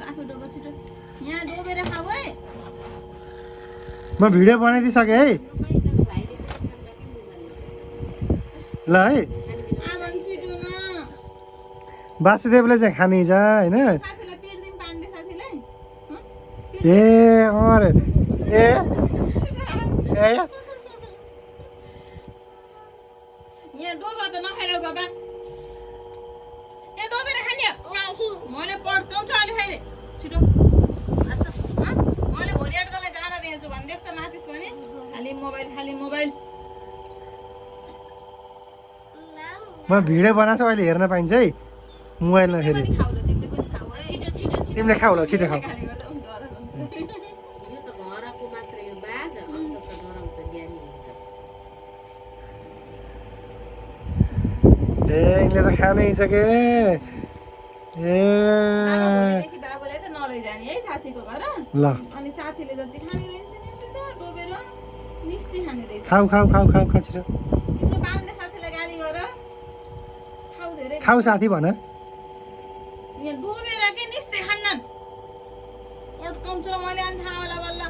आफू डोबो छिटो यहाँ डोबेर खाऊ है म भिडियो बनाइदिइसकेँ है ल है आमान छिटो न वासुदेवले चाहिँ खाने छ होइन साथीलाई पेट दिम पाण्डे साथीलाई ए अरे ए ए यहाँ डोबा त नखाएर बाबा यहाँ डोबेर खाने मैले पड्काउँछु अहिले खाइले छिटो अच्छा मैले भोलि तँलाई जान दिन्छु भनिदिएको त माथिस भने खाली मोबाइल म भिडियो बनाएको अहिले हेर्न पाइन्छ है मोबाइलमा फेरि पनि खाऊ ल तिमीले पनि खाऊ है छिटो छिटो तिमीले खाऊ ल छिटो खाऊ खाली गर्दा हुन्छ होला। यो त घरको मात्र यो बाज अन्त त गरम त ज्ञानी हुन्छ ए यिनले त खानै छ के ए भोलिदेखि बाबुलाई त नलैजाने है साथीको घर ल अनि साथीले जति खाने लिन्छ नि त डोबेर निस्ती खाने रहेछ खाऊ खाऊ खाऊ खाऊ खाऊ छिटो तिम्रो बाबुले साथीलाई गाली गर खाऊ धेरै खाऊ साथी भन यहाँ डुबेर के निस्ते खान्नन् अड्काउँछु र मैले अनि थाहा होला बल्ल